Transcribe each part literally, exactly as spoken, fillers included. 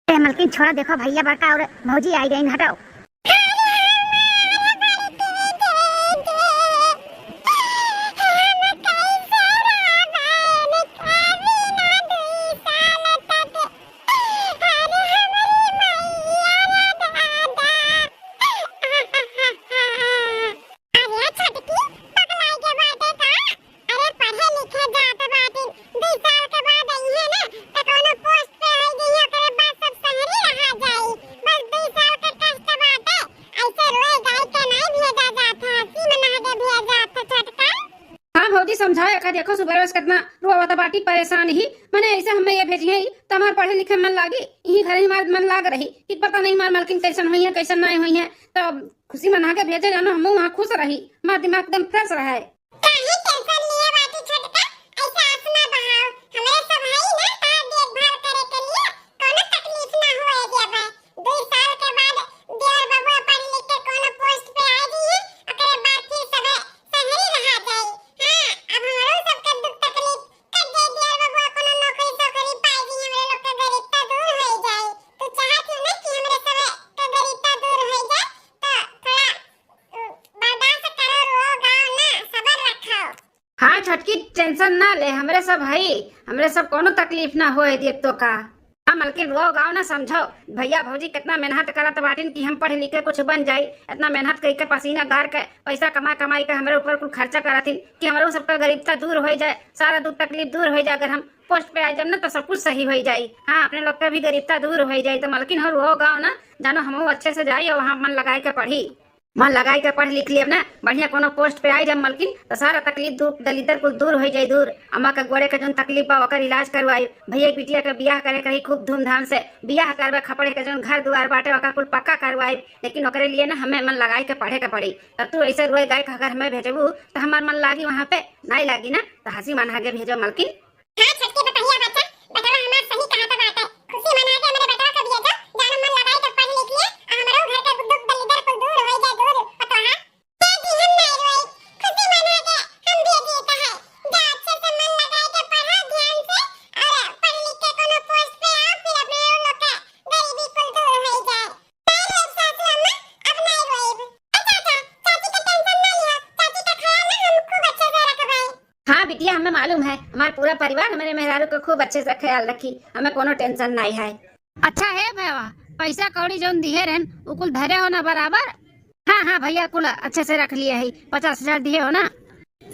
ए मलकिन, छोड़ा, देखो भैया बड़का और भौजी आई गईन, हटो। अरे छोटकी, पगलाई के बाटे का? अरे पढ़े लिखे जात बाटिन, दुई साल के बाद अइहें ना, त कौनो पोस्ट पे आई जइहें, ओकरे बाद सब शहरी रहा जाई। बस दुई साल के कष्ट बाटे, ऐसे रोए गाय के नाई भेजा जात है, हंसी मना के भेजा जात है छोटका। हाँ भौजी, समझाओ एका, देखो सुबह रोज कितना रोवत बाटी, परेशान ही, मने ऐसे हमें ये भेजिए ही, त हमार पढ़े लिखे मन लागी, यही घर ही हमार मन लाग रही, कि पता नहीं हमार मलकिन कैसन हुई है, कैसन नहीं हुई है, तो खुशी मना के भेजे जानो, हम वहाँ खुश रही, हमार दिमाग एकदम फ्रेश रहे। काहे टेंशन लिए बाटी छोटका, ऐसा आंसू ना बहाओ। हमरे सब हई ना तार देखभाल करे के लिए, कौनो तकलीफ ना होए देबे। दुई साल के बाद देवर बबुआ पढ़ लिख के कौनो पोस्ट पे आ जाइए, ओकरे बाद फिर सब शहरी रहा जाई। हाँ, अब हमरो सबके दुख तकलीफ कट जाई, देवर बबुआ कौनो नौकरी सोकरी पाई जाई, हमरे लोग के गरीबता दूर हो जाई। तू चाहत हो ना कि हमरे सब के गरीबता दूर हो जाए, तो थोड़ा बर्दाश्त करो, रो गाओ ना, सबर रखो। हाँ छोटकी, टेंशन ना ले, हमरे सब हई, हमरे सब कौनो तकलीफ ना होए देब तो का। हाँ मलकिन, रो गाओ ना, समझो, भैया भौजी कितना मेहनत करत बाटिन कि हम पढ़ लिख के कुछ बन जाई। इतना मेहनत कई के, पसीना गार के, पैसा कमा कमाई के हमरे ऊपर कुल खर्चा करथिन कि हमरो सबका गरीबता दूर हो जाए, सारा दुख तकलीफ दूर हो जाए। अगर हम पोस्ट पे आ जाब ना तो सब कुछ सही हो जाई। हाँ, अपने लोग के भी गरीबता दूर हो जाई। तो मलकिन हो, रो गाओ ना, जानो हमहू अच्छे से जाई और वहाँ मन लगाए के पढ़ी। मन लगाई के पढ़ लिख लियब ना, बढ़िया कोनो पोस्ट पे आई जब मलकिन, तो सारा तकलीफ दुख दलिद्दर कुल दूर हो जाई दूर। अम्मा के गोड़े के जौन तकलीफ बा ओकर इलाज करवाई। भैया के बिटिया के बियाह करे के रही खूब धूमधाम से, बियाह करबे खपड़े के जौन घर दुआर बाटे ओकर कुल पक्का करवाई। लेकिन ओकरे लिए ना हमें मन लगाई के पढ़े के पड़ी। तब तू ऐसे रोए गाय के अगर हमें भेजबू तो हमार मन लागी वहाँ पे? नहीं लागी ना, तो हंसी मना के भेजो मलकिन। हाँ छोटकी बटहिया बच्चा, बेटवा हमार सही कहत बाटे। खुशी मना के हमरे बेटवा के भेजो, जानो मन लगाई के पढ़ लिख लिए, आ हमरो घर के दुख दलिद्दर कुल दूर हो जाए दूर, पतोहा। ए जी, हम नहीं रोई, खुशी मना के हम भेजी तो है। जा अच्छे से मन लगाई के पढ़ो ध्यान से, और पढ़ लिख के कोनो पोस्ट पे आओ, फिर अपने लोग के गरीबी कुल दूर हो जाए। नहीं रोइब सासू अम्मा, अब नहीं रोइब। ए चाचा, चाची के टेंशन ना लियो, चाची के ख्याल ना हम खूब अच्छे से रखबै। हाँ बिटिया, हमें मालूम है, हमार पूरा परिवार हमारे मेहरारू के खूब अच्छे से ख्याल रखी, हमें कोनो टेंशन नहीं है। अच्छा हे भैया, पैसा कौड़ी जौन दिहे रहन, उ कुल धरे हो ना बराबर? हाँ हाँ भैया, कुल अच्छे से रख लिए है, पचास हजार दिहे हो ना?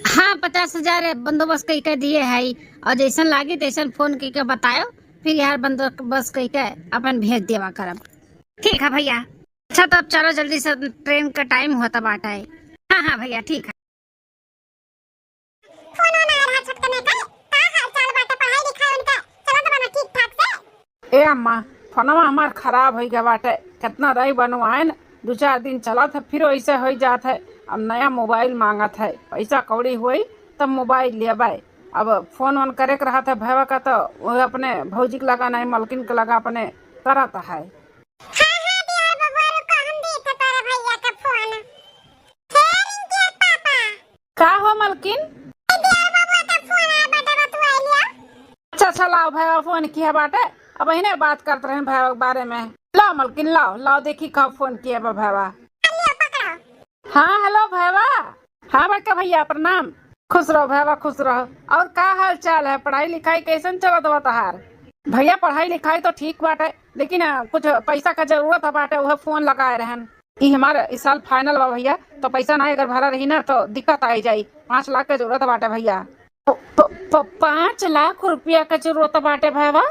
हाँ, पचास हजार बंदोबस्त कई के दिए है, और जैसन लागी तैसन फोन कई के बतायो, फिर यार बंदोबस्त कई के अपन भेज देवा करब। ठीक है भैया। अच्छा, तो अब चलो जल्दी से, ट्रेन का टाइम होता बाटा है। हाँ हाँ भैया, ठीक है। फोन ना रहा छोटकने का, का हाल चाल बाटे, पढ़ाई लिखाई उनका चलत बा ना ठीक ठाक से? ए अम्मा, फोनवा हमार खराब होइ गया बाटे, कितना रही बनवाएन, दो चार दिन चलत है, फिर वैसे हो जात है। अब नया मोबाइल मांगत है, पैसा कौड़ी होई तब मोबाइल लेबै। अब फोन वोन करे के रहत है भैया का, तो वो अपने भौजी के लगा नहीं, मलकिन के लगा अपने करत है। हाँ, हाँ, देवर बबुआ, रुको, हम देत है तोरे भैया के फोन। हे रिंकी के पापा। का हो मलकिन? ए, देवर बबुआ के फोन आया बाटे, बतुआ लिया। अच्छा, अच्छा, लाओ, भैया फोन किया बाटे, अब इन्हें बात करत रहे भैया के बारे में। लाओ मलकिन, लाओ, लाओ, देखी का फोन किया बा भैया। आ लियो, पकड़ो। हाँ, हेलो भैया। हाँ बड़का भैया, प्रणाम। खुश रहो भैया, खुश रहो। और का हाल चाल है, पढ़ाई लिखाई कैसन चलत बा तहार? भैया, पढ़ाई लिखाई तो ठीक बाटे, लेकिन, आ, कुछ पैसा का जरूरत है बाटे, वह फोन लगाए रहन। ई हमार इस साल फाइनल बा भैया, तो पैसा ना अगर भरा रही ना तो दिक्कत आ जाई। पाँच लाख के जरूरत बाटे भैया। प-, प-, प-, पाँच लाख रुपया के जरूरत बाटे भैया।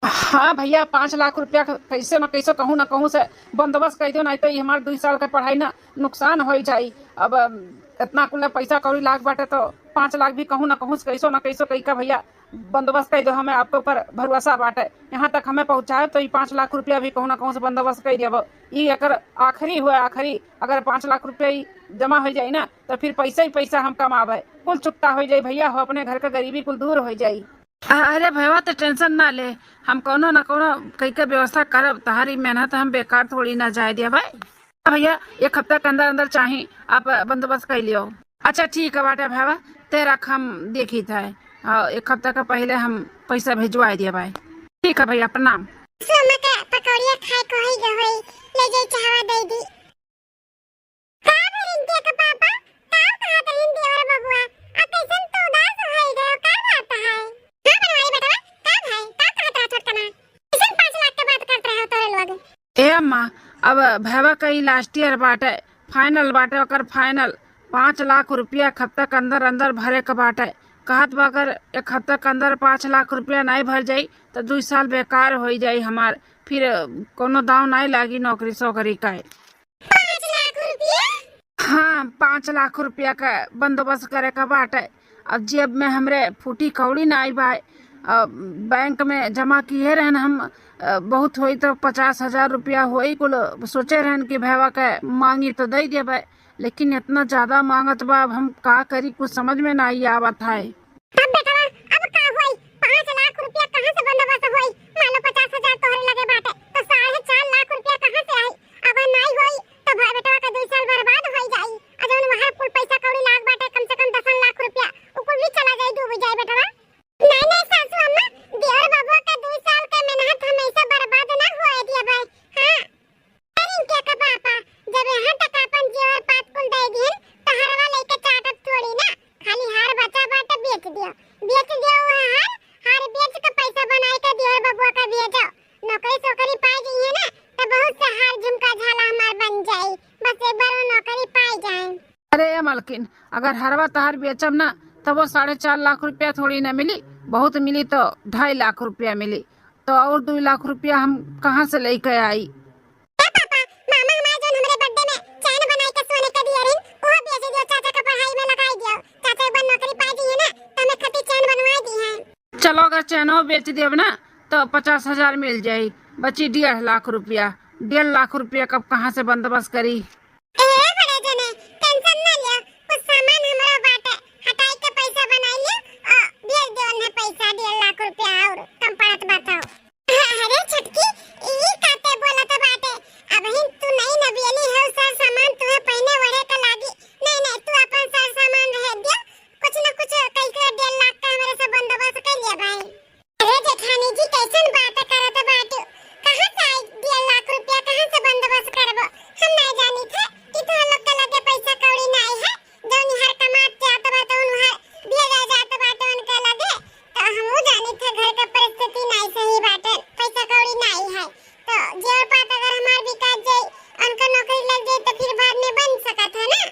हाँ भैया, पाँच लाख रुपया के कैसे ना कैसे, कहूँ ना कहूँ से बंदोबस्त कर दियो, नहीं तो ये हमार दुई साल के पढ़ाई ना नुकसान हो जाई। अब, अम, इतना कुल पैसा कौड़ी लाग बाटे तो पाँच लाख भी कहूँ ना कहूँ से कैसो ना कैसो कई का भैया बंदोबस्त कर दो, हमें आपके ऊपर भरोसा बाटे। यहाँ तक हमें पहुँचाए तो ये पाँच लाख रुपया भी कहूँ ना कहूँ से बंदोबस्त कर देबो। ये एकर आखिरी हुआ, आखिरी अगर पाँच लाख रुपया ही जमा हो जाए ना तो फिर पैसा ही पैसा हम कमावे, कुल चुकता हो जाए भैया हो, अपने घर का गरीबी कुल दूर हो जाए। अरे भैया, तो टेंशन ना ले, हम कौनो ना कौनो कई के व्यवस्था करब, तहारी मेहनत हम बेकार थोड़ी ना जाए देबै। हाँ भैया, एक हफ्ता के अंदर अंदर चाही, आप बंदोबस्त कर लियो। अच्छा ठीक है बाटे भैया, ते रख, हम देखी थे, हाँ, एक हफ्ता के पहले हम पैसा भिजवाए देबै। ठीक है भैया, प्रणाम। बढ़िया खाए को होई गए होई, ले जाई चाहवा दे दी। का भे रिंकिया के पापा, का कहत रहिन देवर बबुआ? आ कैसन तू उदास होई गयो, का बात है? हाँ बनवारी बेटवा, का भाई, का कहत रहा छोटकना? कैसन पाँच लाख के बात करत रहे हो तोरे लोग? ए अम्मा, अब भैवा का ई last year बाटे, final बाटे, ओकर final। पाँच लाख रुपया एक हफ्ता के अंदर अंदर भरे के बाटे। कहत बा अगर एक हफ्ता के अंदर पाँच लाख रुपया नाई भर जाई तो दुई साल बेकार होई जाई हमार, फिर कोनो दाव नाई लागी नौकरी सोकरी का। पाँच लाख रुपया? हाँ, पाँच लाख रुपया का बंदोबस्त करे का बाटे। अब जेब में हमरे फूटी कौड़ी नाई बाय। अब बैंक में जमा किए रहन हम, अ, बहुत होई तो पचास हजार रुपया होई कुल। सोचे रहन कि भैवा के मांगी तो दे देबे, लेकिन इतना ज्यादा मांगत बा, अब हम का करी, कुछ समझ में नाई आवत है। अब बेटवा, अब का होई? पाँच लाख रुपया कहाँ से बंदोबस्त होई? मान लो पचास हजार तोहरे लगे बाटे, तो साढ़े चार लाख रुपया कहाँ से आई? अगर नाई होई, तो भाई बेटवा का दुई साल बर्बाद होई जाई। आ जौन वहाँ कुल पैसा कौड़ी लाग बाटे, कम से कम दसन लाख रुपया, उ कुल भी चला जाई, डूब जाई बेटवा। नहीं, नहीं सासू अम्मा, देवर बबुआ का दुई साल का मेहनत हम ऐसे बर्बाद ना होए दिया भाई। हाँ। अरे इनके का पापा, जब यहाँ तक अपन जेवर पात कुल दे दिहन, तो हरवा लेके चाटब थोड़ी ना। खाली हार बचा बाटे, बेच दियो, बेच दियो वो हार, हार बेच के पैसा बनाए के देवर बबुआ का भेजो। नौकरी सोकरी पाए गई है ना, तो बहुत से हार झुमका झाला हमार बन जाई। बस एक बार वो नौकरी पाए जाए। अरे ए मलकिन, अगर हरवा तहार बेचब ना, तब वो साढ़े चार लाख रुपया थोड़ी ना मिली, बहुत मिली तो ढाई लाख रुपया मिली, तो और दुई लाख रुपया हम कहाँ से लेके आई? ए पापा, मामा हमार जौन हमरे birthday में चैन बनाई के सोने के दिए रहिन, उहो बेच दियो, चाचा के पढ़ाई में लगाई दियो। चाचा एक बार नौकरी पाई दिए ना, तो हमें खती चैन बनवाई दी है। चलो, अगर चैनो बेच देब ना, तो पचास हजार मिल जाई, बची डेढ़ लाख रुपया। डेढ़ लाख रुपया कब कहाँ से बंदोबस्त करी? ए बड़े जने, tension ना लियो, कुछ सामान हमरो बाटे, हटाई के पैसा बनाई लियो, आ भेज दे उन्हें पैसा, डेढ़ लाख रुपया और कम पड़त बताओ। अरे छोटकी, ई काते बोलत बाटे? अबहिन तू नई नबियली हो, सर सामान तुहे पहिने ओढ़े के लागी। नहीं, नहीं, तू अपन सर सामान रहे दियो, कुछ न कुछ कई के डेढ़ लाख का हमरे से बंदोबस्त कर लिया भाई। अरे जेठानी जी, कैसन बात करत बाटू? कहाँ से आई डेढ़ लाख रुपया, कहाँ से बंदोबस्त करबो? हम नहीं जानी थे कि तू लोग के लगे पैसा कौड़ी नहीं है। जौन हर कमात जात बा, तौन हर दिया जा जात बाटे उनके लगे। तो हमहू जानी थे घर के परिस्थिति नहीं सही बाटे, पैसा कौड़ी नहीं है। तो जेवर पात अगर हमार बिकात जाई, उनका नौकरी लग जाई, तो फिर बाद में बन सकत है ना।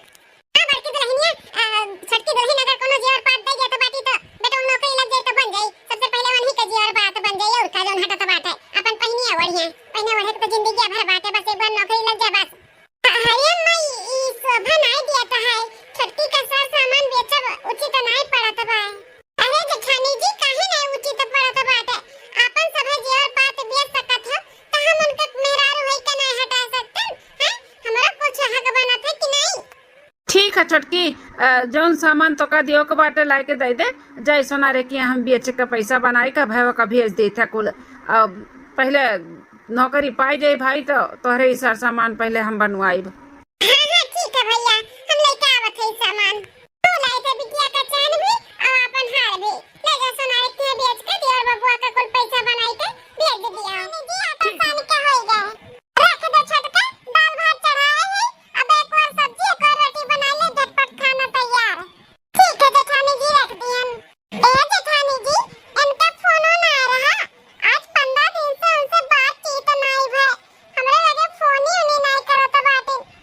हाँ, बड़की दुल्हनिया, अ, छोटकी दुल्हन अगर कोनो जेवर पात दे जात बाटी, तो बेटा, उन नौकरी लग जाई, तो बन जाई। सबसे पहले उन्हीं के जेवर पात बन जाई, और का जौन हटत बाटे। अपन पहिनिया ओढ़िया, पहिने ओढ़े के तो जिंदगी भर बाटे, बस एक बार नौकरी लग जाए बस। अरे माई, ई शोभा नाई दियत है, छोटकी का सर सामान बेचब उचित नाई पड़त बा। अरे जेठानी जी, काहे नाई उचित पड़त बाटे? आपन सभे जेवर पात बेच सकत हो, त हम उनके मेहरारू होई के नाई हटा सकते हैं? हमरा कुछ हक बनत है कि नहीं? ठीक है छोटकी, अ, जौन सामान तोका दियो के बाटे, लाइके दे दे। जाई सोनारे के हम बेच के पैसा बनाई के भैया का भेज देत है कुल। अ, पहले नौकरी पाई जाई भाई, तो तोहरे ई सर सामान पहले हम बनवाइब। हाँ, हाँ, ठीक है भैया, हम लेके आवत है सामान। तू लाई दे बिटिया का चैन भी और अपन हार भी। ले जा सोनारे के बेच के देवर बबुआ का कुल पैसा बनाई के भेज दिया। जी, आता सान के होई गए। रख दे छोटका, दाल भात चढ़ाए है, अब एक और सब्जी, एक और रोटी बना ले, झटपट खाना तैयार। ठीक है जेठानी जी, रख दियन। ए जेठानी जी, इनका फोनो ना आ रहा, आज पन्द्रह दिन से उनसे बातचीत नाई भय, हमरे लगे फोन ही उन्हें नाई करत बाटे।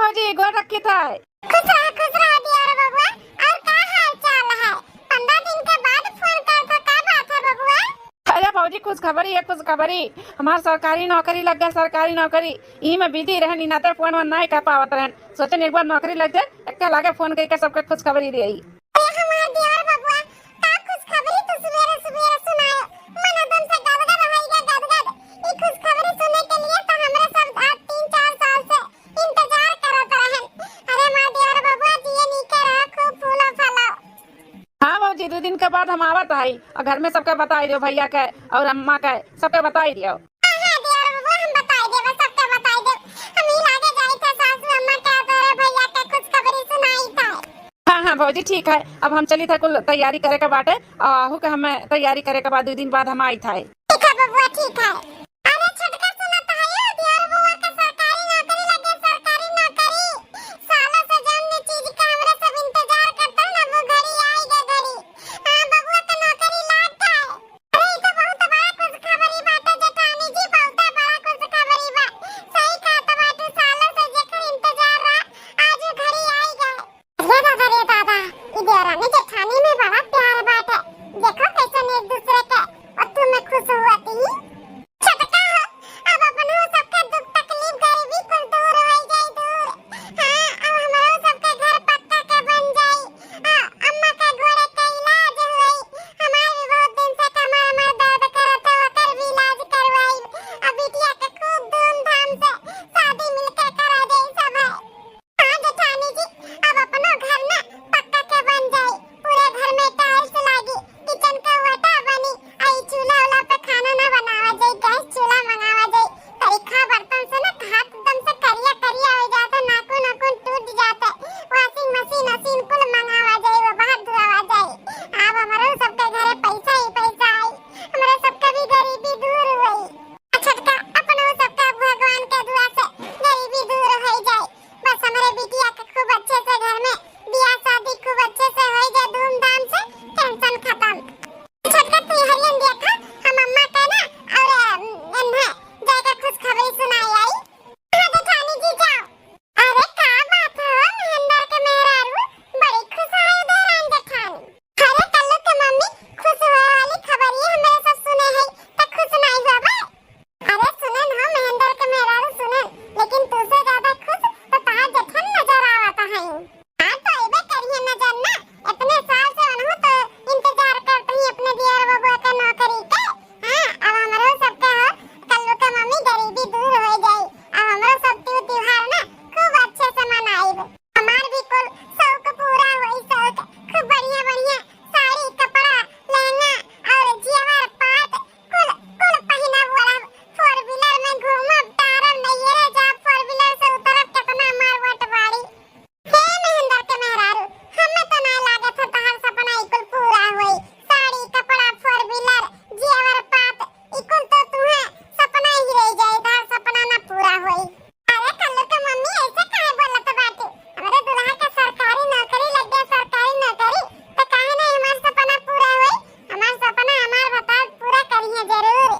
भौजी, गोड़ रखी था। खुश रहा, खुश रहा दियार बबुआ। और का हाल चाल है? पन्द्रह दिन के बाद फोन करत हो, का बात है बबुआ? अरे भौजी, खुशखबरी है, खुशखबरी। हमार सरकारी नौकरी लग गया, सरकारी नौकरी। ई में बिजी रहन, ई नाते फोन वोन नाहीं कर पावत रहन। सोचन एक बार नौकरी लग जाए, एक लागे फोन करके सबके खुशखबरी देई। अरे हमार दियार बबुआ, का खुशखबरी तू सुबेरे सुबेरे सुनायो? मन एकदम से गदगद होइगा, गदगद। ई खुशखबरी सुने के लिए तो हमरे सब आज तीन चार साल से इंतजार करत रहन। अरे हमार दियार बबुआ, जिए नीके रहो, खूब फूलो फलो। हाँ भौजी, दो दिन के बाद हम आवत हई और घर में सबके बताई दियो, भैया के और अम्मा के, सबके बताई दियो। हाँ, हाँ, दियार बबुआ, हम बताई देब, सबके बताई देब। हम ही लागे जाई थे सासू अम्मा के, तोरे भैया के खुशखबरी सुनाई थे। हाँ, हाँ भौजी, ठीक है, अब हम चली थे, कुल तैयारी करे के बाटे, आहू के हमें तैयारी करे के बाद दो दिन बाद हम आई थे। ठीक है बबुआ, ठीक है। अरे छोटका, सुनत है यो, दियार बबुआ के सरकारी नौकरी लगे, सरकारी नौकरी। सालों से जौन चीज के हमरा सब इंतजार करत है ना, वो घड़ी आई गे घड़ी। हाँ, बबुआ के नौकरी लाग गए। अरे, ई तो बहुत बड़ा खुशखबरी बाटे जेठानी जी, बहुते बड़ा खुशखबरी बा। सही कहत बाटू, सालों से जेकर इंतजार रहा, आज उ घड़ी आई गए। अरे दादा रे दादा, ई देवरानी जेठानी में बड़ा प्यार बाटे। देखो कैसन एक दूसरे के अथु में खुश हुआ थी। छोटका हो, अब अपनो सबके दुख तकलीफ गरीबी कुल दूर होई जाई दूर। हाँ, अब हमरो सबके घर पक्का के बन जाई। आ, अम्मा का गोड़े के इलाज होई। हमार भी बहुत दिन से कमर अमर दर्द करत है, ओकर भी इलाज करवाई। अब बिटिया के खूब धूमधाम से शादी मिलके करा जाई सब है। हाँ जेठानी जी, अब अपनो घर ना पक्का के बन जाई। पूरे घर में tiles लागी, kitchen का वटा बनी, आ ई चूल्हा उल्हा पे खाना ना बनावा जाई, gas चूल्हा मंगावा जाई। तरीका बर्तन से ना हाथ एकदम से करिया करिया हो जाता, नाखून नाखून टूट जाता। Washing machine असीन कुल मंगावा जाई, वो बाहर धुआवा जाई। अब हमरो सबके घरे पैसा ही पैसा आई, हमरो सबके भी गरीबी दूर होई। आ छोटका, अपनो सबका भगवान के दुआ से गरीबी दूर होई जाए। बस हमरे बिटिया के खूब अच्छे से घर में बियाह शादी खूब अच्छे से होई जाए, धूमधाम से, tension खत्म। छोटका, तू हरियन देखा, हम अम्मा के ना और, अम, एन्हे जाके खुशखबरी सुनाई आई। हाँ जेठानी जी, जाओ। अरे का बात हो, महेंद्र के मेहरारू, बड़ी खुश है देवरान जेठानी। अरे कल्लू के मम्मी, खुश होए वाली खबरिये हमरे सब सुने है, त खुश नाई होबे? अरे सुनेन हो महेंद्र के मेहरारू, सुनेन, लेकिन तुझसे ज्यादा खुश तो तहार जेठन नजर आवत है। हाँ तो एबे करिए नजर ना, इतने साल से उन्हों तो इंतजार करते ही अपने दियर बबुआ के नौकरी के। हाँ, अब हमरो सबके हो, कल्लू के मम्मी गरीबी दूर हो जाई। अब हमरो सब त्यू त्योहार ना खूब अच्छे से मनाइब। हमार भी कुल शौक पूरा होई, शौक। खूब बढ़िया बढ़िया साड़ी, कपड़ा, लहंगा और जेवर पात कुल, कुल पहिनब, ओढ़ब। Four wheeler में घूमब, टारब, नैहरे जाब, four wheeler से उतरब, केतना मारवट बाड़ी। हे महेंद्र के मेहरारू, हमें तो ना लागत है तहार सपना ई कुल पूरा होई। साड़ी, कपड़ा, four wheeler, जेवर पात, ई कुल तो तुहे सपना ही रह जाई, तहार सपना ना पूरा होई। अरे कल्लू के मम्मी, ऐसे काहे बोलत बाटे? हमरे दुल्हा के सरकारी नौकरी लग गया, सरकारी नौकरी, तो काहे ना हमार सपना पूरा होई? हमार सपना हमार भतार पूरा करिहे जरूर।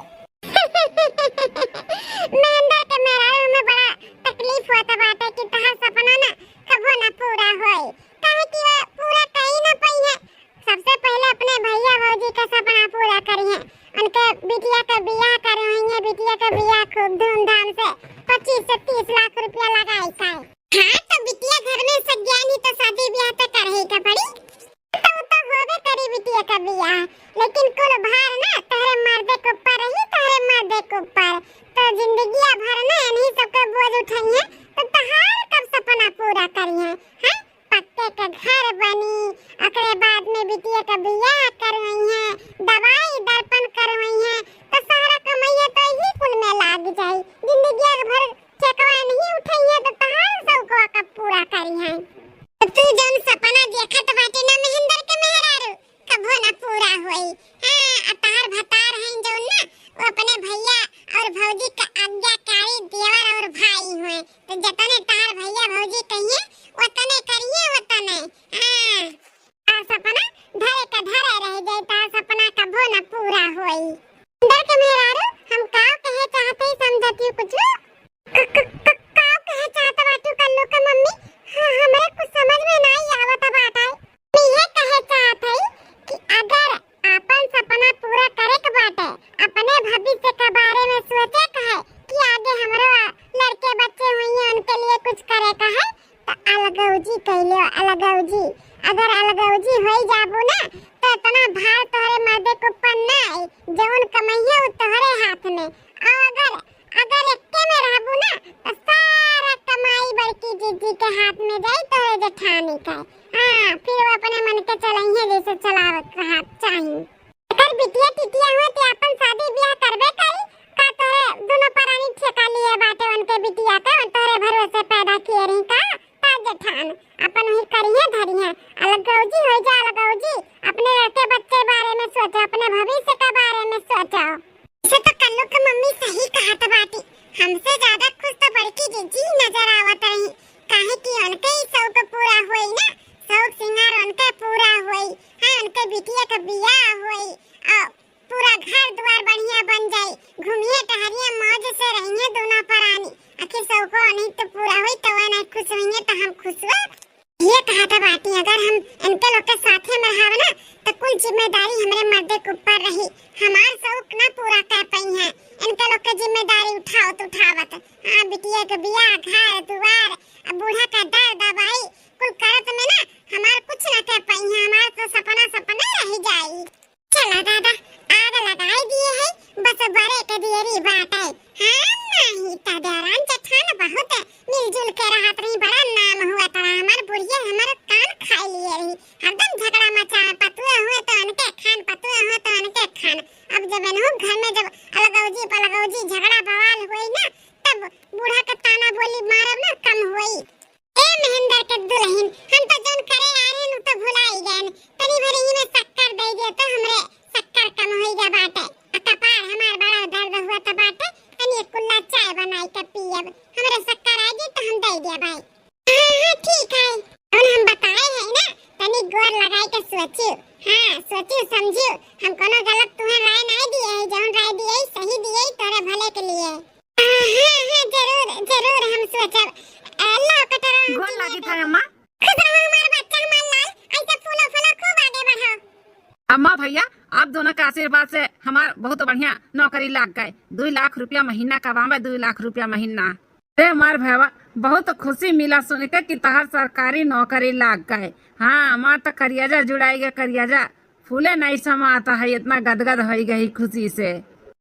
महेंद्र के मेहरारू में बड़ा तकलीफ होत बाटे कि तहार सपना ना कबो ना पूरा होई, काहे कि वो पूरा कई ना पइहे। सबसे पहले अपने भैया भौजी का सपना पूरा करिहे, उनके बिटिया का बियाह करवाइहे, बिटिया का बियाह खूब धूमधाम से पच्चीस से तीस लाख रुपया लगाई का। हाँ, तो बिटिया घर में सज्ञानी तो शादी बियाह तो करही का पड़ी। तो, तो होबे करी बिटिया का बियाह, लेकिन कुल भार ना तोहरे मर्दे के ऊपर रही, तोहरे मर्दे के ऊपर। तो जिंदगिया भर ना इन्हीं सबके बोझ उठाइहे, तो तहार कब सपना पूरा करिहे, हैं? पक्के के घर बनी, ओकरे बाद में बिटिया के बियाह करवइहे, दवाई दर्पण करवइहे, तो सारा कमइया तो यही कुल में लाग जाई। जिंदगिया भर चेकवा नहीं उठइहे तो तहार सौकवा कब पूरा करिहे? तो तू जौन सपना देखत बाटे ना महेंद्र के मेहरारू, कबो ना पूरा होई। हाँ, आ तहार भतार हैं जौन ना, वो अपने भैया और भौजी का आज्ञाकारी देवर और भाई हुए। तो जतने तहार भैया भौजी कहिए, वतने करिए, वतने। हाँ। आ सपना धरे का धरे रह जाए, त आ सपना कबो न पूरा होई। अंदर के मेहरारू, हम का कहे चाहते ही समझती हूँ कुछ? क-, क-, क-, का कहे चाहत बाटू कल्लू के मम्मी? जी कहले अलगौजी, अगर अलगौजी होई जाबू ना, तो इतना भार तोहरे मर्दे के ऊपर ना आई, जौन कमइया उ तोहरे हाथ में। और अगर, अगर एक्के में रहबू ना, तो सारा कमाई बड़की जिज्जी के हाथ में जाई, तोहरे जेठानी के। हाँ, फिर वो अपने मन के चलइहे जैसे चलावत रहा चाही। अगर बिटिया टिटिया हुए तो अपन शादी ब्याह करबे करी का? तोहरे दोनों परानी ठेका लिए बाटे उनके बिटिया के, तोहरे भरोसे पैदा किए रही का? का जेठान, अपन वही करिए धरिए। अलगौजी हो जा अलगौजी, अपने लड़के बच्चे बारे में सोचो, अपने भविष्य के बारे में सोचो। इसे तो कल्लू के मम्मी सही कहत बाटी, हमसे ज्यादा खुश तो बड़की जिज्जी नजर आवत रही, काहे कि उनके ही शौक पूरा होई ना, शौक सिंगार उनके पूरा होई। हाँ, उनके बिटिया के बियाह होई, और पूरा घर दुआर बढ़िया बन जाई, घूमिए टहरिए मौज से रहिए दोनों परानी। आखिर शौको नहीं तो पूरा होई, तो वह नहीं खुश होइए तो हम खुश हो। ये कहत बाटी, अगर हम इनके लोग के साथे में रहब ना, तो कुल जिम्मेदारी हमरे मर्दे के ऊपर रही। हमार शौक ना पूरा कर पइहे, इनके लोग के जिम्मेदारी उठावत उठावत। हाँ, बिटिया के बियाह, घर दुआर, अब बूढ़ा का दर दवाई, कुल करत में ना हमार कुछ ना कर पइहे, हमार तो सपना सपना रह जाई। चला दादा, आग लगाई दिए है, बस बरे के देरी बाटे। हाँ, नहीं त देवरान जेठान बहुत मिलजुल के रहत रही, बड़ा नाम हुआ तड़ा। हमार बुढ़िया हमार कान खाई लिए रही, हरदम झगड़ा मचावे, पतुआ हुए तो उनके खान, पतुआ हुए तो उनके खान। अब जब इनहू घर में जब अलगौजी पलगौजी झगड़ा बवाल होई ना, तब बूढ़ा के ताना बोली मारब ना कम होई। ए महेंद्र के दुल्हन, हम तो जौन करे आ रहे हैं, उ तो भुलाई गए। तनी भर ही में शक्कर दे दे तो हमरे शक्कर कम होई गया बाटे। आ कपार हमार बड़ा दर्द हुआ तो बाटे, तनी एक कुल्ला चाय बनाई के पियब। हमरे शक्कर आ गई तो हम दे दिया भाई। हाँ, हाँ, ठीक है। जौन हम बताए हैं ना, तनी गौर लगाई के सोचियो। हाँ, सोचियो समझियो। हम कोनो गलत तुम्हें राय नहीं दिए है, जौन राय दिए है, सही दिए है, तोरे भले के लिए। हाँ, हाँ, जरूर, जरूर हम सोचब। अ, लो कटोरा हम गोर लागी था अम्मा। खुश रहो हमार बच्चा, हमार लाल, ऐसे फूलो फूलो खूब आगे बढ़ो। अम्मा भैया, आप दोनों के आशीर्वाद से हमार बहुत बढ़िया नौकरी लाग गए। दुई लाख रुपया महीना कमावे, दुई लाख रुपया महीना। अरे हमार भैया, बहुत खुशी मिला सुन के कि तहार सरकारी नौकरी लाग गए। हाँ, हमार तो करियाजा जुड़ाई गए, करियाजा फूले नहीं समाता है, इतना गदगद होई गई खुशी से।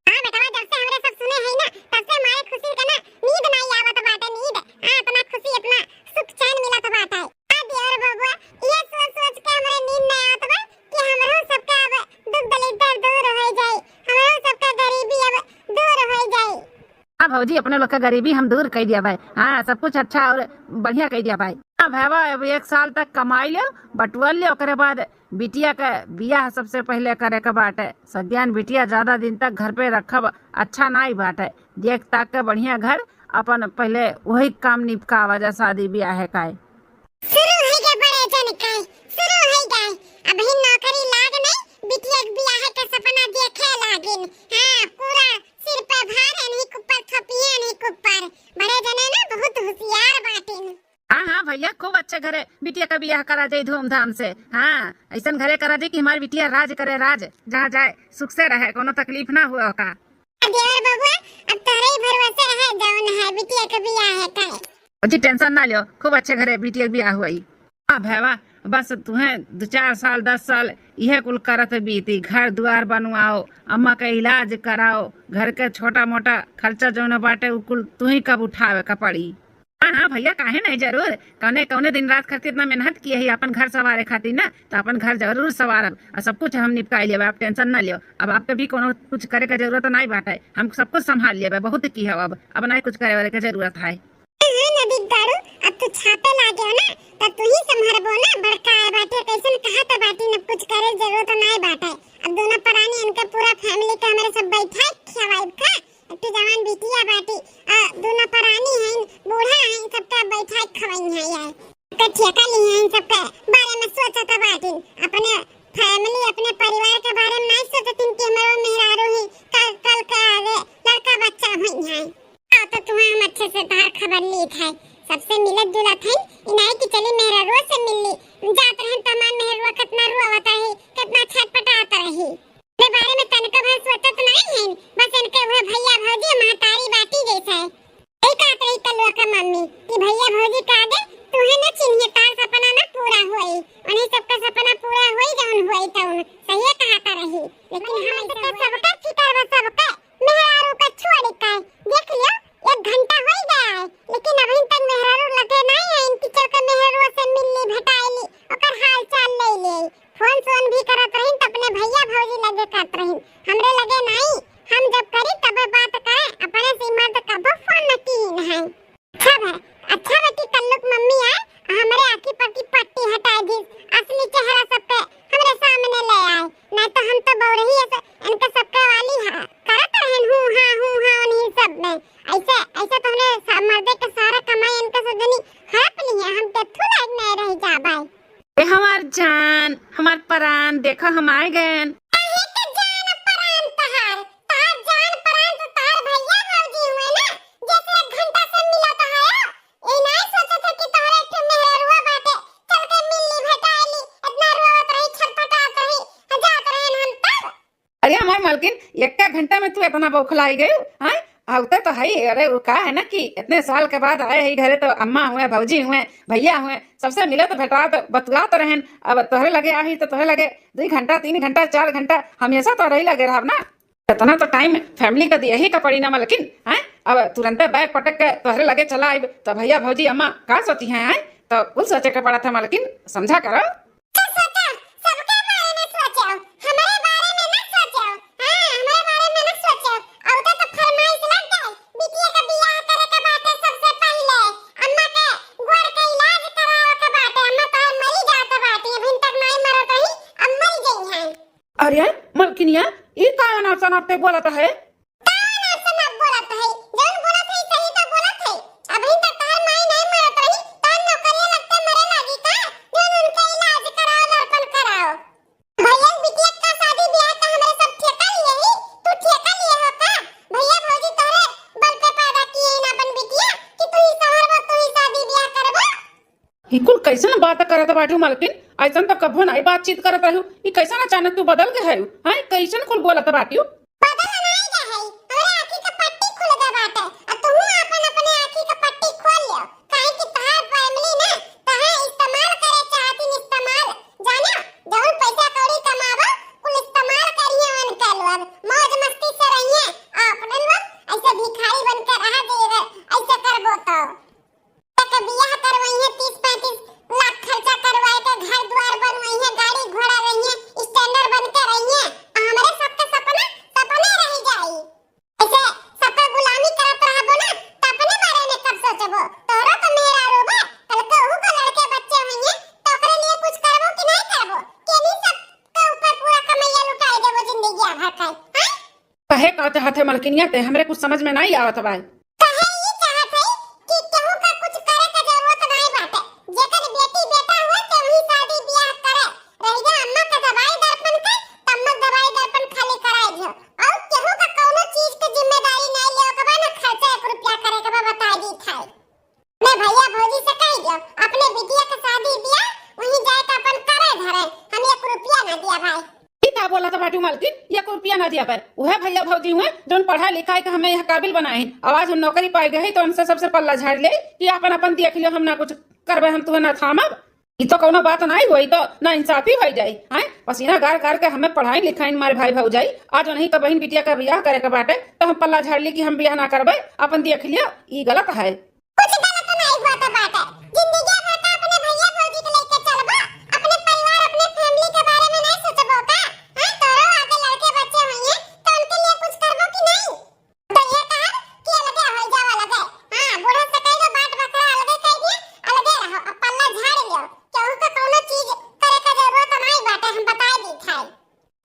हाँ बेटवा, जब से हमरे सब सुने है ना, तब से हमारे खुशी के ना नींद नहीं आवत बाटे, नींद। हाँ, इतना खुशी, इतना सुख चैन मिलत बाटे। आ देवर बबुआ, ये सोच सोच के हमरे नींद नहीं आवत बा कि हमरो सबका अब दुख दलिद्दर दूर हो जाई, हमरो सबका गरीबी अब दूर हो जाई। हाँ भौजी, अपने लोग का गरीबी हम दूर कर दिया भाई। हाँ, सब कुछ अच्छा और बढ़िया कर दिया भाई। हाँ भैया, अब एक साल तक कमाई लो, बटुआ लो, ओकरे बाद बिटिया का बियाह सबसे पहले करे के बाटे। सज्ञान बिटिया ज्यादा दिन तक घर पे रखब अच्छा नाई बाटे। देख ताक के बढ़िया घर अपन पहले वही काम निपकावा जा, शादी बियाह है काहे। शुरू हो गए बड़े जन काई, शुरू हो गए। अबही नौकरी लाग नहीं, बिटिया के बियाह के सपना देखे लागिन। हाँ, पूरा सिर पे भार, इन्हीं के ऊपर थोपिए, इन्हीं के ऊपर। बड़े जने ना बहुत होशियार बाटिन। हाँ, हाँ भैया, खूब अच्छे घरे बिटिया का बियाह करा जाए धूमधाम से। हाँ, ऐसन घरे करा जाए कि हमारी बिटिया राज करे, राज, जहाँ जाए सुख से रहे, कोनो तकलीफ ना हुआ का। देवर बबुआ, अब तोहरे ही भरोसे है, जौन है बिटिया के बियाह है काहे। जी, टेंशन ना लियो, खूब अच्छे घरे बिटिया के बियाह हुई। हाँ भैया, बस तुहें दो चार साल, दस साल इहे कुल करत बीती, घर दुआर बनवाओ, अम्मा का इलाज कराओ, घर के छोटा मोटा खर्चा जौन बाटे उ कुल तुही कब उठावे का पड़ी। हाँ, हाँ भैया, काहे नहीं, जरूर। कौने, कौने दिन रात खातिर इतना मेहनत किए ही अपन घर संवारे खातिर ना, तो अपन घर जरूर संवारब और सब कुछ हम निपटाई लेबे, आप टेंशन ना लियो। अब आपके भी कोनो कुछ करे के जरूरत नहीं बाटे, हम सब कुछ संभाल लेबे, बहुत की हो, अब, अब नहीं कुछ करे वाले के जरूरत है। हाँ, नदी गाड़ू, अब तू छापे लागे हो ना, तो तू ही संभरबो ना, बड़का आए बाटे, कैसन कहा तो बाटी, न कुछ करे जरूरत नहीं बाटे। अब दोनों परानी इनके पूरा फैमिली के हमरे सब बैठा खियावाई खा, एक ठो जवान बिटिया बाटी, आ, दोनों परानी हैं, बूढ़ा हैं, सबका बैठा खवाई है यार। के ठेका ली हैं, सबके बारे में सोचत बाटी, अपने फैमिली, अपने परिवार के बारे में नहीं सोचती कि हमारे मेहरारू ही कल, कल के आगे लड़का बच्चा हुई है। आओ तो तुम्हें हम अच्छे से तहार खबर ली थे, सबसे मिलत जुलत है, इनाई की चली मेहरारू से मिल ली, जात रहन तो हमार मेहरुआ कितना रोवत रही, कितना छटपटात रही। के बारे में तनिको भर सोचत नहीं है, बस इनके हुए भैया भौजी महतारी बाटी जैसे। यही कहत रही कलुआ के मम्मी कि भैया भौजी का दे, तू है न चिन्हिए तार लेकिन अभी तक मेहरारू लगे नाई है, इनकी चल के मेहरारू से मिल ली, भेटाई ली, ओकर हाल चाल ले ले। फोन सोन भी करत रहिन त अपने भैया भौजी लगे करत रहिन, हमरे लगे नाई। हम जब करी तबे बात करे, अपने से मर्द कबो फोन न कीन है। अच्छा है, अच्छा है कि कल्लुक मम्मी आए, हमरे आँखी पर की पट्टी हटाए दी, असली चेहरा सबके हमरे सामने ले आए, नहीं तो हम तो बौरही ऐसे इनके सबके वाली है, करत रहन हूँ हाँ हूँ हाँ उन्हीं सब में। ऐसे, ऐसे तो हमने सा-, मर्दे के सारा कमाई इनके सब जनी हड़प ली है, हम तो थू लायक नहीं रह जाबाई। ए हमार जान, हमार परान, देखा हम आए गएन। काहे के जान परान तहार, तहार जान परान तो तहार भैया भौजी हुए ना, जैसे एक घंटा से मिलत है। ई नाई सोचत है कि तोहरे एक ठे मेहररुआ बाटे, चल के मिल ली, भेटाई ली, इतना रोवत रही, छटपटात रही, जात रहन हम तब। अरे हमार मालकिन, एक घंटा में तू इतना बौखलाई गई, हैं? आवते तो है ही। अरे वो का है ना कि इतने साल के बाद आए ही घरे, तो अम्मा हुए, भौजी हुए, भैया हुए, सबसे मिले तो भेटा तो बतुआ तो रहन। अब तोहरे लगे आई तो तोहरे लगे दुई घंटा, तीन घंटा, चार घंटा हमेशा तोहरे ही लगे रहब ना। इतना तो टाइम फैमिली का दिया ही का पड़ी ना मालकिन, हैं? अब तुरंते बैग पटक के तोहरे लगे चला आइब तो भैया भौजी अम्मा का सोची हैं, हैं? तो कुल सोचे के पड़त है मालकिन, समझा करो। तो सोचो, सबके बारे में सोचो, हमारे बारे में मत सोचो। हाँ, हमारे बारे में मत सोचो। अउते तो फरमाइश लग गई, बिटिया का बियाह करे के बाटे सबसे पहले। अम्मा के गोड़ के इलाज करावे के बाटे। अम्मा तो मरी जात बाटी, अभी तक नहीं मरत रही, अब मर गई हैं। अरे मलकिनिया, ई का अनाप शनाप ते बोलत है? का अनाप शनाप बोलत है? जौन बोलत है, सही तो बोलत है। अभी तक तोहर माई नहीं मरत रही, तोहर नौकरिया लगते मरे लागी का? जौन उनके इलाज कराओ, लड़पन कराओ। भैया के बिटिया का शादी ब्याह का हमरे सब ठेका लिए ही, तू ठेका लिए हो का? भैया भौजी तोहरे बल पे पैदा किए ना अपन बिटिया कि तू ही संभरबो, तू ही शादी ब्याह करबो। ई कुल कैसन बात करत बाटू मालकिन? ऐसन तो कभो नहीं बातचीत करत रहू। ई कैसन अचानक तू बदल गए हयू? हाँ, कैसन कुल बोलत बाटू? बदल नहीं गए है, हमरे आँखी का पट्टी खुल गए बाटे। अब तुहू अपन अपने आँखी का पट्टी खोल लियो, काहे कि तहार फैमिली ना तहार इस्तेमाल करे चाहती, इस्तेमाल। जानो, जौन पैसा कौड़ी कमावो, कुल इस्तेमाल करिए उनका लोग, मौज मस्ती से रहिए। आ अपने लोग ऐसे भिखारी बन के रह जाइए, ऐसे करबो तो। तक बियाह करवाइए, तीस पैंतीस लाख खर्चा करवाए के घर द्वार बनवाइए, गाड़ी घोड़ा रहिए, स्टैंडर्ड बन के रहिए। आ हमरे सबके सपना सपने रह जाई। ऐसे सबका गुलामी करत रहबो ना, त अपने बारे में कब सोचबो? तोहरो तो मेहरारू बा, कल के ओहू के लड़के बच्चे होइए, तो ओकरे लिए कुछ करबो कि नहीं करबो? केनी सबके ऊपर पूरा कमैया लुटाई देबो जिंदगी भर का, हैं? कहे का चाहत है मलकिनिया, ते हमरे कुछ समझ में नहीं आवत बा। कहे ई चाहत है कि केहू का कुछ करे का जरूरत नहीं बाटे। जेकर बेटी बेटा हुए ते वही शादी ब्याह करे। रह गया अम्मा का दवाई दर्पण के, तब मत दवाई दर्पण खाली कराई दियो। और केहू का कौनो चीज के जिम्मेदारी नहीं लेवे के बा, ना खर्चा एक रुपया करे के बा, बता दी था। अपने भैया भौजी से कह दियो, अपने बिटिया के शादी ब्याह वहीं जाए के अपन करे धरे, हम एक रुपया ना दिया भाई। ई का बोलत बाटू मालकिन, एक रुपया ना दिया पर? उहे भैया भौजी हुए जौन पढ़ाई लिखाई के हमें यह काबिल बनाए हैं। अब आज हम नौकरी पाए गए हैं तो उनसे सबसे पल्ला झाड़ ले कि अपन अपन देख लियो, हम ना कुछ करबे, हम तुहे ना थामब। ई तो कौनो बात नाई हुई, तो ना इंसाफी हो जाई। हैं, पसीना गार गार के हमें पढ़ाई लिखाई मारे भाई भौजाई, आज उन्हीं का बहन बिटिया का बियाह करे के बाटे तो हम पल्ला झाड़ ली कि हम बियाह ना करबे, अपन देख लियो, ई गलत है। कुछ गलत नहीं हुआ तो बाटे। जिंदगी भर का अपने भैया भौजी के लेके चलबो, अपने परिवार, अपने फैमिली के बारे में नहीं सोचबो का? हाँ, तोरो आगे लड़के बच्चे होइए, तो उनके लिए कुछ करबो कि नहीं? तो ये कहब कि अलगे हो जाओ, अलगे। हाँ, बूढ़ा से कह दो, बाट बखरा अलगे कह दिए, अलगे रहो, अब पल्ला झाड़ लियो। केहू का कौनो चीज करे का जरूरत नहीं बाटे, हम बताए दी था।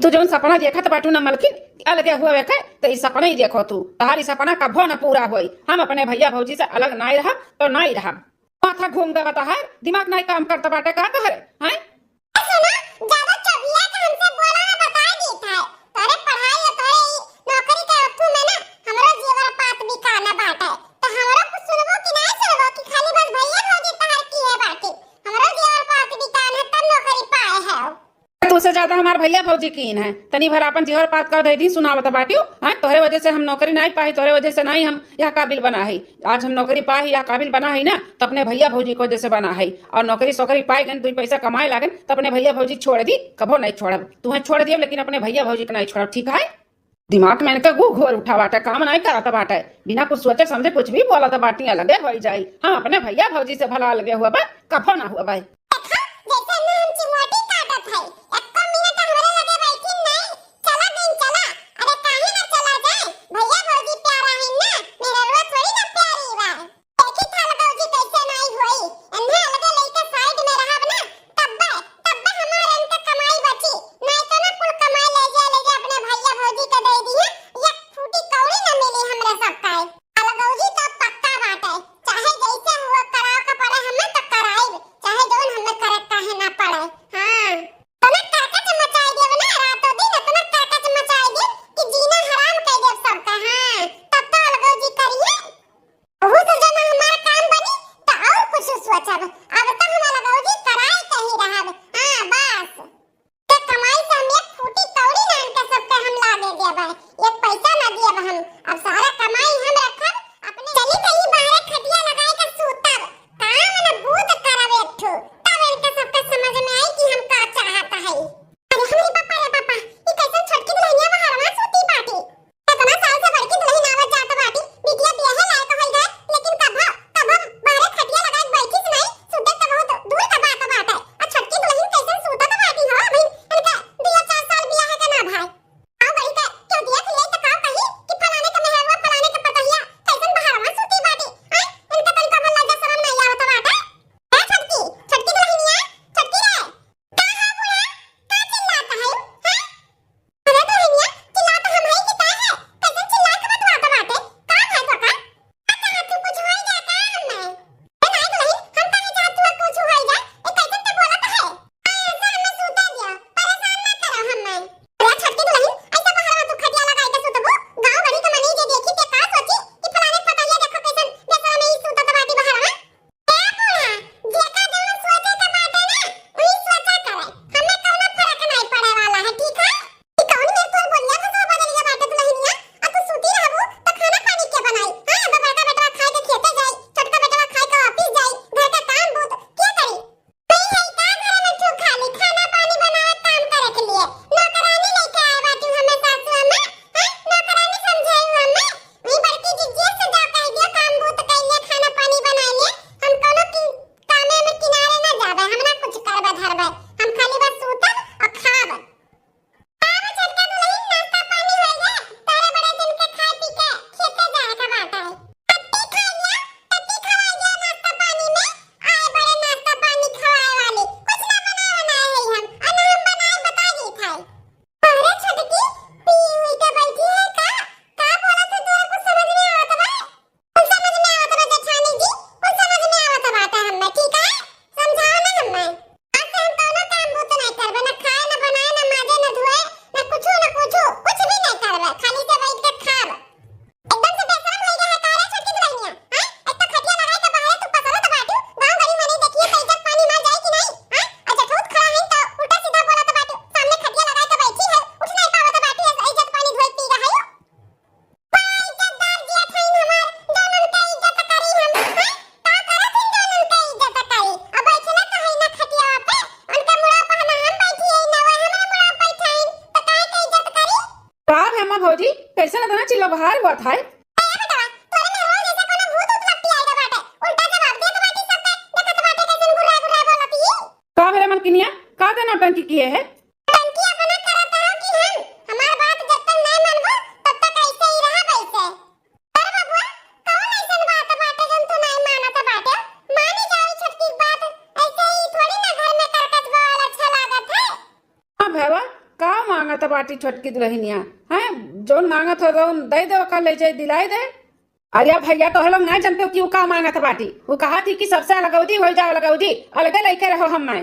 तू जौन सपना देखत बाटू ना मलकिन, अलगे हुए के, तो ई सपना ही देखो तू। तहार ई सपना कभो ना पूरा होई। हम अपने भैया भौजी से अलग नाई रहब, तो नाई रहब। माथा घूम गवा तहार, दिमाग नाई काम करत बाटे का तोहरे, हैं? सुनो, ज्यादा चौभिया के हमसे बोला ना, बताए दी था। तोरे पढ़ाई और तोरे ई नौकरी के अर्थू में ना हमरो जीवर पात बिकाना बाटे। तो हमरो कुछ सुनबो कि नहीं सुनबो कि खाली बस भैया भौजी तहार किहे बाटे? हमरो जीवर पात बिकाना है तब नौकरी पाए है। तू से ज्यादा हमार भैया भौजी कीन है। तनी भर आपन जीवर पात कर दे दी, सुनावत बाटियो। हाँ, तोहरे वजह से हम नौकरी नहीं पाई, तोहरे वजह से नहीं हम यह काबिल बना है। आज हम नौकरी पाए ही, यह काबिल बना है ना, तो अपने भैया भौजी की वजह से बना है। और नौकरी सोकरी पाए गन, दुई पैसा कमाए लागन, तो अपने भैया भौजी छोड़ दी, कभो नहीं छोड़ब। तुहें छोड़ दियब, लेकिन अपने भैया भौजी को नहीं छोड़ब, ठीक है? दिमाग में इनके गू घोर उठा बाटे, काम नाहीं करत बाटे, बिना कुछ सोचे समझे कुछ भी बोलत बाटी, अलगे होइ जाई। हाँ, अपने भइया भौजी से भला अलगे हुआ बा, कभो ना हुआ बा। देखा, जैसे ना हम चिमोटी काटत है, एक्को मिनट हमरे लगे बैठी नहीं, चला दिन चला। अरे काहे ना चला जाए, भइया भौजी प्यारा है ना, मेहररुआ थोड़ी ना प्यारी बा। देखी था अलगौजी कैसे नाई होई, एन्हे अलगे लइके side में रहब ना, तब्बे, तब्बे हमार एनके कमाई बची, नाई तो ना कुल कमाई ले जा, ले जा अपने भइया भौजी के दे दिहे, एक फूटी कौड़ी ना मिली हमरे सब का। अलगौजी तो पक्का बाटे, चाहे जैसे हुआ कराव के पड़े हमें तो कराइब, चाहे जौन हमें करे काहे ना पड़े। हाँ, इतना करकच मचाई देब ना, रातों दिन इतना करकच मचाई देब कि जीना हराम कर देब सबका। हाँ, तब तो अलगौजी करिए। ओहू से जब हमार काम बनी, त और कुछ सोचब। अब त हम अलगौजी कराई के ही रहब। हाँ, बस। ते कमाई से हम एक फूटी कौड़ी ना इनके सबके हम लागे देब। एक पैसा ना दियब हम। अब सारा कमाई हम रखब, अपने चली गई बाहरे खटिया लगाए के सूतब। काम न बूत करब एक ठो। तब इनके सबके समझ में आई कि हम का चाहत हई। अरे हमरे पापा रे पापा, ई कैसन छोटकी दुल्हनिया बहरवा सूती बाटी। इतना साल से बड़की दुल्हन आवत जात बाटी, बिटिया बियाहे लायक होई गए, लेकिन कभो, कभो बाहरे खटिया लगाए बैठिस नहीं, सुते त बहुत दूर का बात बाटे। आ छोटकी दुल्हन कैसन सूतत बाटी हो, अभी इनके दुइया चार साल बियाहे के ना भाई। आओ बड़ी के, क्यों दिया खिले त काव कही कि फलाने के मेहरवा, फलाने के पतहिया, कैसन बहरवा सूती बाटी। आय, इनके तनिको भर लज्जा शरम नहीं आवत बाटे। ए छोटकी, छोटकी दुल्हनिया, छोटकी रे, का है बूढ़ा? का चिल्लात है? हैं? अरे दुल्हनिया, चिल्लात हम हई कि का है? कैसन चिल्ला के बतवात बाटे? का है तोका? का चाहत तू, कुछ होई जाए का हमें? ए नाई दुल्हन, हम काहे चाहत तू कुछ होई जाए? ए कैसन ते बोलत है? ऐसे हमें सूते दिया, परेशान ना करो हमें। अरे छोटकी दुल्हन, ऐसा बहरवा तू खटिया लगाई के सुतबू? गाँव गली के मनई जे देखी ते का सोची कि फलाने पतहिया देखो कैसन बेशरम में ई सूतत बाटी बहरवा? ए बूढ़ा, जेका जवन सोचे के बाटे ना, उही सोचा करे। हमें कौनो फर्क नहीं पड़े वाला है, ठीक है? ई कौन मेर तोर बोलिया भसवा बदल गया बाटे दुल्हनिया? आ तू सूती रहबू, त खाना पानी के बनाई? हाँ, अब बड़का बेटवा खाए के खेते जाई, छोटका बेटवा खाए के ऑफिस जाई, घर का काम बूत के करी? नहीं है का घर में तू खाली खाना पानी बनावे काम करे के लिए? नौकरानी लेके आए बाटी हमें सासू अम्मा? हाँ, नौकरानी समझे हमें? ई बड़की जिज्जी से जाओ कह दियो, काम बूत कइले, खाना पानी बनाइले, हम कोनो की कामे में किनारे ना जाबे, हम ना कुछ करबे धरबे, हम खाली बस सूतब और खाब। का बा छोटका दुल्हन, नाश्ता पानी होई गए? तोरे बड़े दिन के खाए पी के खेते जाए का बात है। टट्टी खा लिया, टट्टी खवाई दिया नाश्ता पानी में, आए बड़े नाश्ता पानी खवाए वाली, कुछ ना बनाए बनाए है हम, और ना हम बनाए बता दी खाए। अरे छोटकी, पी हुई के बैठी है का? का बोलत है, तोरा कुछ समझ में आवत बा? कुछ समझ में आवत बा जेठानी जी, कुछ समझ में आवत बाटे हम्मे, ठीक है? समझाओ ना हम्मे। आज से हम कौनो काम बूत नहीं करबे, ना खाए, ना बनाए, ना माजे, ना धोए, ना कुछू, ना कुछू, कुछ भी नहीं करबे, खाली से बैठ के खाब। एकदम से बेशरम होई गया है का रे छोटकी दुल्हनिया? हैं? एक तो खटिया लगाए के बाहरे तू पसरत बाटू, गाँव गली मनई देखिए तो इज्जत पानी मर जाए कि नहीं? हैं? आ जठौत खड़ा है तो उल्टा सीधा बोलत बाटू, सामने खटिया लगाए के बैठी है, उठ नहीं पावत बाटू, ऐसे इज्जत पानी धोए पी रहा है। का इज्जतदार जेठ हईन हमार, जौन उनके इज्जत करी हम, हैं? का करत हईन जौन उनके इज्जत करी? अब बैठले तो हई ना खटिया पे, उनके मुड़ा पे ना हम बैठी हई, ना वो हमरा मुड़ा पे बैठाइन, तो काहे के इज्जत करी? का भे अम्मा भौजी, कैसे इतना चिल्ला बहार हुआ था? ए बेटवा, तोरे में रोज ऐसे कोनो भूत उत लपटी आइल बाटे, उल्टा जवाब देत बाटी सबके, देखत बाटे कैसे गुर्रा गुर्रा बोलत ही। का भे रे मलकिनिया, का ते नौटंकी किए है? टंकी अपना करत रहो कि हम? हमार बात जब तक नहीं मानबो, तब तक ऐसे ही रहब ऐसे। अरे बबुआ, कौन ऐसन बात बाटे जौन तू नहीं मानत बाटे? मानी जाई छोटकी बात, ऐसे ही थोड़ी ना घर में करकच बवाल अच्छा लागत है। हाँ भैया, का मांगत बाटी छोटकी दुल्हनिया? हैं, जौन मांगत हो तौन दे दे, ओका ले जाए दिलाए दे। अरे भैया, तोहरे लोग नहीं जानते हो कि वो का मांगत बाटी। वो कहा थी कि सबसे अलगौजी हो जाओ, अलगौजी, अलगे लेके रहो हम मैं।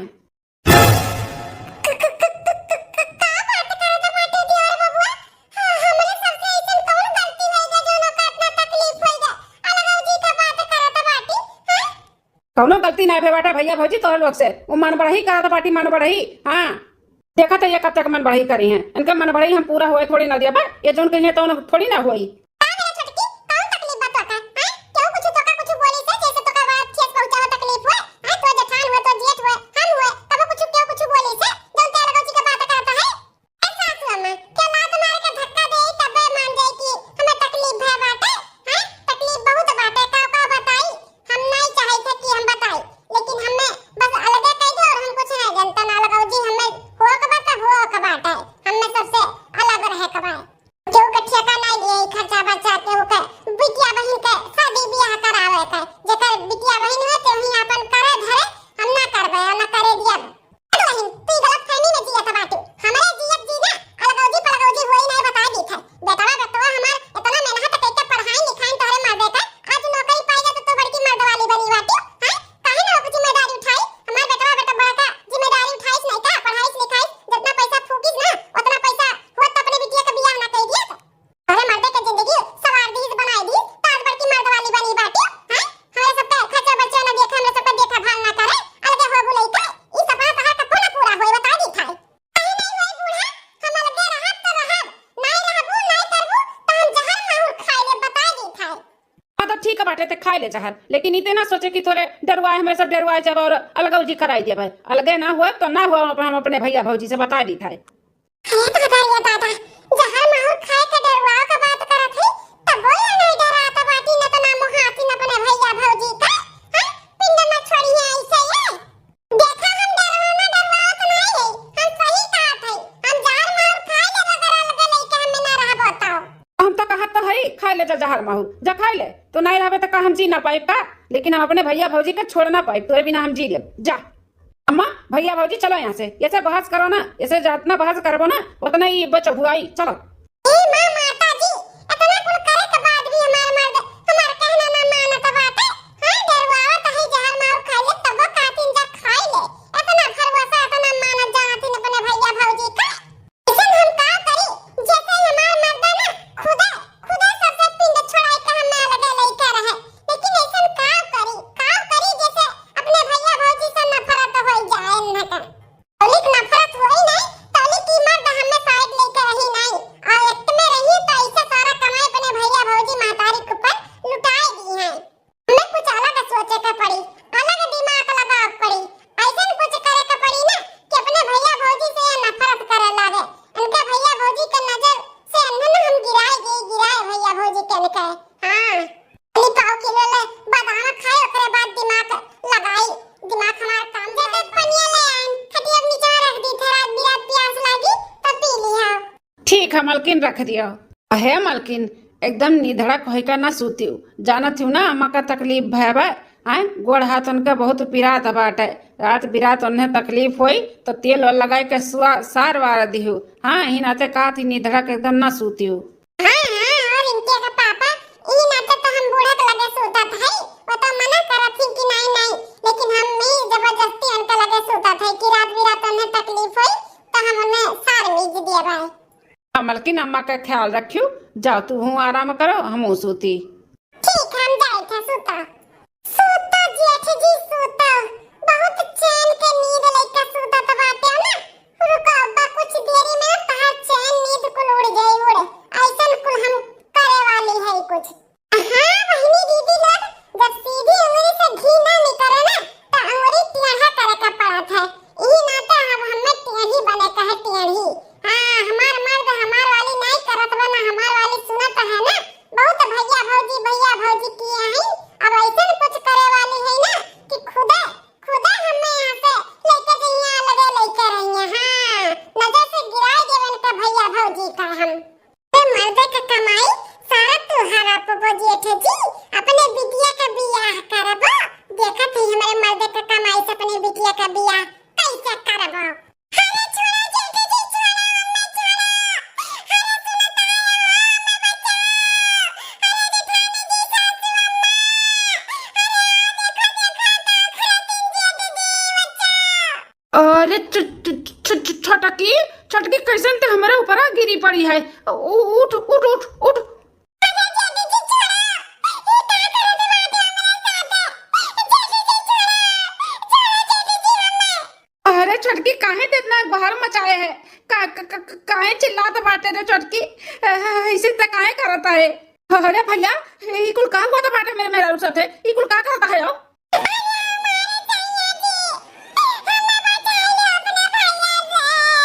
का बात करत बाटे देवर बबुआ? हाँ, हमरे सबसे ऐसन कौन गलती होई गा, जौन ओका इतना तकलीफ होई गा? अलगौजी का बात करत बाटी, हाँ? कौनो गलती ना भे बाटा भैया भौजी तोहरे लोग से। वो मन बढ़ही करत बाटी, मन बढ़ही। हाँ, देखत है ये कब तक मन बढ़ही करी हैं। इनका मन बढ़ही हम पूरा होए थोड़ी ना दिया बा। ये जौन कहिए तौन थोड़ी ना होई। का रे छोटकी, कौन तकलीफ बा तोका? हैं? केहू कुछ तोका कुछ बोली से, जैसे तोका बात ठेस पहुंचावे तकलीफ हुए? हैं? तो जेठान हुए, तो जेठ हुए, हम हुए, कबो कुछ केहू कुछ बोली से, जौन ते अलगौजी का बात करता है? ए सासु अम्मा, केहू लात मार के धक्का दे, तबे बहिन हो, ते ही आपन करे धरे, हम ना करबे, ना करे दियब। बहिन, तू गलत फहमी में जियत बाटू। हमरे जियत जी ना, अलगौजी पलगौजी होई नाई, बताई दीत है। बेटवा बेटवा हमार इतना मेहनत कइके पढ़ाई लिखाई तोहरे मर्दे का, आज नौकरी पाई जा तो तू बड़की मर्द वाली बनी बाटू, हैं? काहे ना ओकर जिम्मेदारी उठाई? हमार बेटवा बेटा बड़का जिम्मेदारी उठाइस नहीं का, पढ़ाइस लिखाइस, जितना पैसा फूकिस ना, उतना पैसा होत तो अपने बिटिया का बियाह ना कई दियत। अरे मर्दे के जिंदगी सवार दीस, बनाई दीस, तो आज बड़की मर्द वाली बनी बाटी, हैं? हमरे सबके खर्चा बर्चा ना देखे, हमरे सबके देखभाल ना करे, अलगे हो बुलई का, ई सपना तहार कबो ना पूरा होई, बता दी थाई। नहीं, नहीं होई बूढ़ा, हम अलगे रहब तो रहब, नहीं रहबू, नहीं करबू, तो हम जहर माहुर खाई ले, बता दी थाई। हाँ, तो ठीक बाटे, ते खाई ले जहर, लेकिन इते ना सोचे कि थोरे डरवाए, हमरे सब डरवाए जब और अलगौजी कराई देबे। अलगे ना हुआ तो ना हुआ, हम अपने भैया भौजी से बता दी थाई। अरे दादा, ये दादा, जहर माहुर खाए के डरवाओ के बात करत है, तब बोल ना, नहीं डरात बाटी न तो ना मुहाती न अपने भैया भौजी का, हैं? पिंड में छोड़ी है ऐसे ये। देखा, हम डरवाओ ना डरवाओ तो नहीं है, हम सही कहत है, हम जहर माहुर खाए ले बगैर अलगे लेके हमें ना रह बताओ। हम तो कहत तो है, खाए ले जा जहर माहुर, जा खाए ले, तो नहीं रहबे तो का हम जी ना पाइब का? लेकिन हम अपने भैया भौजी के छोड़ ना पाइब, तोरे बिना हम जी लेब, जा। अम्मा, भैया भौजी चलो यहाँ से, ऐसे बहस करो ना, ऐसे जितना बहस करबो ना उतना ही बच हुआई। चलो। ए माँ, माता जी, इतना कुल करे के बाद भी हमार मर्द हमार कहना ना मानत बाटे। हाँ, डरवावत है जहर माहुर खाई ले, तबो कहतीन जा खाई ले। इतना भरोसा, इतना मानत जानतीन अपने भैया भौजी का। ऐसन हम का करी, जैसे हमार मर्दा ना खुदे, खुदे सबसे पिंड छोड़ाई के हमें अलगे लइके रहे। लेकिन ऐसन का करी, का करी जैसे अपने भैया भौजी से नफरत हो जाए इनका। तौलिक नफरत होई नहीं, तौलिक की मर्द हमें साइड लेके रही नहीं। और एक में रही तो ऐसे सारा कमाई अपने भैया भौजी महतारी के ऊपर लुटाए दी हैं। हमें कुछ अलग सोचे के पड़ी, अलग दिमाग लगावे के पड़ी। ऐसन कुछ करे के पड़ी ना कि अपने भैया भौजी से ये नफरत करे लागे। इनका भैया भौजी के नजर से अंधन हम गिराए दी, गिराए भैया भौजी के इनके। हाँ, अली पाव किलो ले बादाम खाए, ओकरे बाद दिमाग लगाई, दिमाग हमार काम करे। पनिया ले आइन, खटिया नीचे रख दी थे, रात बिरात प्यास लागी तो पी लिहा। ठीक है मलकिन, रख दियो। अहे मलकिन, एकदम निधड़क होइका ना सूतियो। जानत हियो ना अम्मा का तकलीफ भय बा। आय, गोड़ हाथ उनका बहुत पिरात बाटे। रात बिरात उन्हें तकलीफ होई तो तेल ओल लगाए के सुआ सार वार दिहु। हाँ, ही नाते कहत ही निधड़क एकदम ना सूतियो। हाँ, हाँ, और इनके का पापा, ई नाते तो हम बूढ़ा के लगे सूतत है। वो तो मना करत ही कि नहीं, नहीं, लेकिन हम ही जबरदस्ती उनके लगे सूतत है कि रात बिरात उन्हें तकलीफ होई तो हम उन्हें सार मीज दिया भाई। हाँ, मलकिन अम्मा का ख्याल रखियो, जाओ तू हूँ आराम करो, हम हूँ सूती। ठीक, हम जाए थे सूता। सूता जेठ जी सूता, बहुत चैन के नींद लइका सूतत बाटे ना। रुको अब्बा, कुछ देरी में तहार चैन नींद कुल उड़ जाई उड़। ऐसन कुल हम करे वाली है कुछ। हाँ बहिनी दीदी लोग, जब सीधी अंगुरी से घी ना निकले ना, तो अंगुरी टेढ़ा करे का पड़त है। ई नाते अब हमें टेढ़ी बने का है, टेढ़ी। हाँ, हमार मर्द हमार वाली नहीं करत बा ना, हमार वाली सुनत है ना। बहुत भैया भौजी, भैया भौजी किए हैं, अब ऐसन कुछ करे वाली है ना कि खुदे, खुदे हमें यहाँ से लेके जइया, लगे लेके रहिए। हाँ, नजर से गिराए देवन का भैया भौजी का हम। ए मर्दे के कमाई सारा तू हड़पबो जेठ जी, अपने बिटिया के बियाह करबो। देखत ही हमरे मर्दे के कमाई से अपने बिटिया के बियाह कैसे करबो। अरे छोड़ा जेठ जी, छोड़ा, हमें छोड़ा। अरे सुनो तो, हमें बचाओ। अरे जेठानी जी, सासू अम्मा। अरे देखो, देखो, तो खुरातीन जी दीदी, बचाओ। अरे छ-, छ-, छ-, छ-, छोटकी, छोटकी, कैसन ते हमारे ऊपर आ गिरी पड़ी है। उ-, उठ, उठ, उठ, उठ। अरे छोटकी, काहे ते इतना बहर मचाए है? का, का, का, का, काहे चिल्लात बाटे रे छोटकी? अ, ऐसे ते काहे करत है? अरे भैया, ई कुल का हुआ था बाटे मेरे, मेहरारू साथे? ई कुल का करत है हो?